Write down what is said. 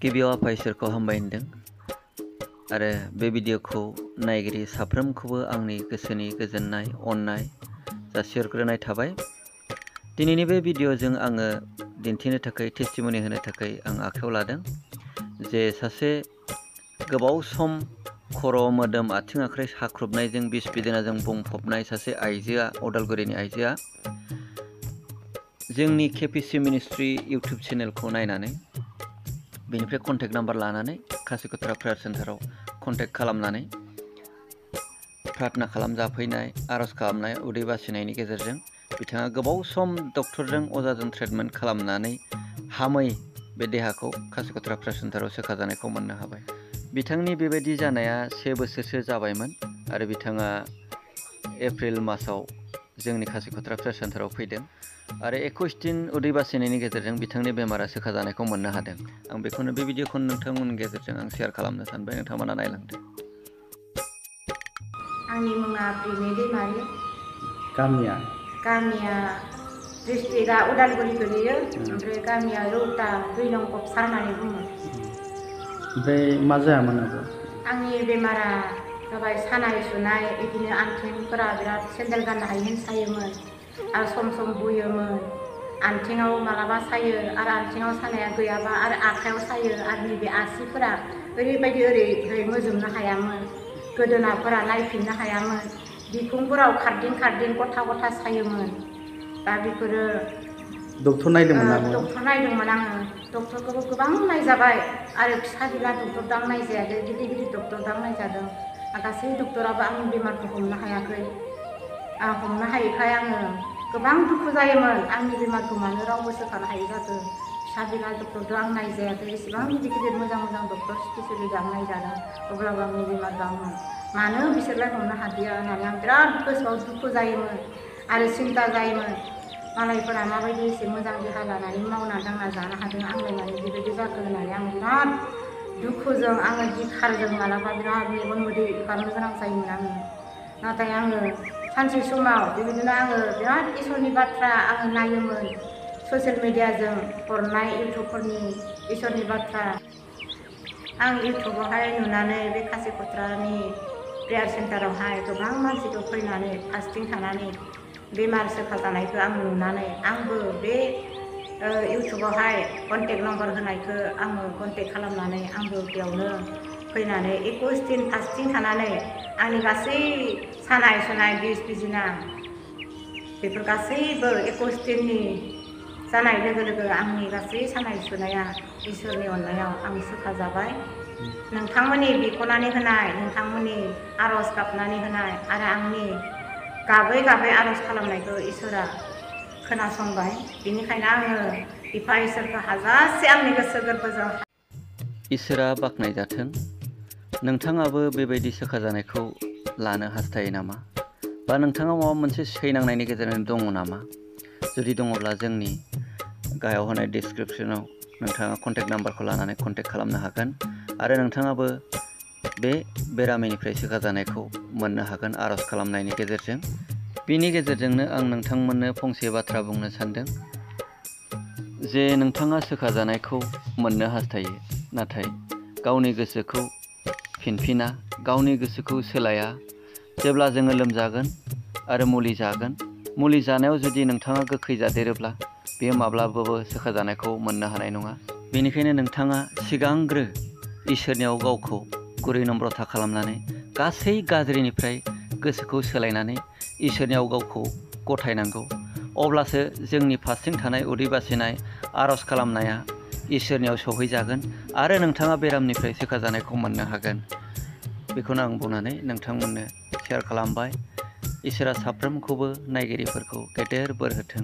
गिबियाव आफा इसोरखौ हामबाय होनदों आरो बे भिडिअखौ नायगिरि साफ्रोमखौबो आंनि गोसोनि गोजोननाय अननाय जासिहरग्रोनाय थाबाय। दिनैनि बे भिडिअजों आङो दिन्थिनो थाखाय टेस्टिमनि होनो थाखाय आं आखायाव लादों जे सासे गोबाव सम खर' मोदोम आथिं आखाइ साख्रुबनायजों बिस बिदेनाजों बुंफबनाय सासे आइजोआ उदालगुरिनि आइजोआ जोंनि केपिसि मिनिस्ट्रि इउटुब चेनेलखौ नायनानै बेनिफ्राय कन्टेक्ट नाम्बार लानानै कासिकत्रा प्रेयार सेन्टाराव कन्टेक्ट खालामनानै प्रार्थना खालामजाफैनाय आर'ज खालामनाय उदै बासिनायनि गेजेरजों बिथाङा गोबाव सम डक्टरजों अजाजों ट्रिटमेन्ट खालामनानै हामै बे देहाखौ कासिकत्रा प्रेयार सेन्टाराव सोखाजानायखौ मोननो हाबाय। बिथांनि बेबायदि जानाया 1 बोसोरसो जाबायमोन आरो बिथाङा एप्रिल मासाव जोंनि कासिकत्रा प्रेयार सेन्टाराव फैदों आरो 21 दिन उदै बासिनायनि गेजेरजों बिथांनि बेमारा सोखाजानायखौ मोननो हादों। आं बेखौनो बे भिडिअखौ नोंथांमोननि गेजेरजों आं शेयार खालामनो सानबाय, नोंथांमोना नायलांदो। आंनि मुङा प्रिमि दैमारि। गामिया डिस्ट्रिक्टआ उदालगुरि गोलैयो। ओमफ्राय गामिया रौता 2 नं कपसा होननानै बुङो। ओमफ्राय मा जायामोन आब'? आंनि बेमारा जाबाय सानाय सुनाय, बिदिनो आथिंफोरा बिराद सेन्देल गाननो हायैनि सायोमोन आरो सम सम बुयोमोन। आथिङाव मालाबा सायो आरो आथिङाव सानाया गैयाबा आरो आखायाव सायो आरो नैबे आसिफोरा ओरैबायदि ओरै मोजोमनो हायामोन, गोदोनाफोरा नायफिननो हायामोन, बिखुंफोराव खारदिं गथा सायोमोन। दा बेफोरो डक्टर नायदोंमोन नामा? डक्टर नायदोंमोन आङो। डक्टरखौबो गोबां नायजाबाय आरो फिसा बिला डक्टर दां नायजायाखै, गिदिर डक्टर दां नायजादों। गासै डक्टराबो आंनि बेमारखौ हमनो हायाखै। हमनो हायैखाय आङो गोबां दुखु जायोमोन, आंनि बेमारखौ मानो रावबो सोखानो हायै जाखो। फिसा बिला डक्टरजों आं नायजायाखै, एसेबां गिदिर मोजां डक्टर स्पेसियेलिस्ट आं नायजादों, अब्लाबो आंनि बेमार दंमोन। मानो बिसोरलाय हमनो हादिया होननानै आं बिराद गोसोआव दुखु जायोमोन आरो सिन्था जायोमोन। मालायफोरा माबायदि एसे मोजां देहा लानानै मावना दांना जानो हादों, आंलाय मानो बेबायदि जाखो होननानै आं बिराद दुखुजों आङो गिखारजों मालाबा बिराद मेगन मोदै गारनो गोनां जायोमोन आङो। नाथाय आङो सानसे समाव बेबायदिनो आङो बिराद इसोरनि बाथ्रा आङो नायोमोन, ससियेल मिडियाजों हरनाय इउटुबफोरनि इसोरनि बाथ्रा। आं इउटुबावहाय नुनानै बे कासिकत्रानि प्रेयार सेन्टारावहाय गोबां मानसिखौ फैनानै फास्टिं थानानै बेमार सोखाजानायखौ आं नुनानै आंबो बे इउटुबावहाय कन्टेक्ट नम्बर होनायखौ आङो कन्टेक्ट खालामनानै आंबो बेयावनो फैनानै 21 दिन फास्टिं थानानै आंनि गासै सानाय सुनाय बिस बिजिना बेफोर गासैबो 21 दिननि जानाय लोगो आंनि गासै सानाय सुनाया इसोरनि अननायाव आं सोखाजाबाय। नोंथांमोननि बिख'नानै होनाय, नोंथांमोननि आर'ज गाबनानै होनाय आरो आंनि गाबै आर'ज खालामनायखौ इसोरा खोनासंबाय। बेनिखायनो आङो बिफा इसोरखौ हाजासे आंनि गोसो गोरबोजों इसोरा बाख्नायजाथों। नोंथाङाबो बेबायदि सोखाजानायखौ लानो हास्थायो नामा? बा नोंथाङा माबा मोनसे सैनांनायनि गेजेरजों दङ नामा? जुदि दङब्ला जोंनि गाहायाव होनाय डिसक्रिपसनाव नोंथाङा कन्टेक्ट नाम्बारखौ लानानै कन्टेक्ट खालामनो हागोन आरो नोंथाङाबो बे बेरामिनिफ्राय सोखाजानायखौ मोननो हागोन आर'ज खालामनायनि गेजेरजों। बिनि गेजेरजोंनो आं नोंथांमोननो फंसे बाथ्रा बुंनो सानदों जे नोंथाङा सोखाजानायखौ मोननो हास्थायो, नाथाय गावनि गोसोखौ फिनफिना, गावनि गोसोखौ सोलाया। जेब्ला जोङो लोमजागोन आरो मुलि जागोन, मुलि जानायाव जुदि नोंथाङा गोखै जादेरोब्ला बेयो माब्लाबाबो सोखाजानायखौ मोननो हानाय नङा। बेनिखायनो नोंथाङा सिगांग्रो इसोरनियाव गावखौ गुरै नम्रथा खालामनानै गासै गाज्रिनिफ्राय गोसोखौ सोलायनानै इसोरनियाव गावखौ गथायनांगौ। अब्लासो जोंनि फारसेथिं थानाय उदै बासिनाय आर'ज खालामनाया इसोरनियाव सहैजागोन आरो नोंथाङा बेरामनिफ्राय सोखाजानायखौ मोननो हागोन। बेखौनो आं बुंनानै नोंथांमोननो शेयार खालामबाय। इसोरा साफ्रोमखौबो नायगिरिफोरखौ गेदेर बोर होथों।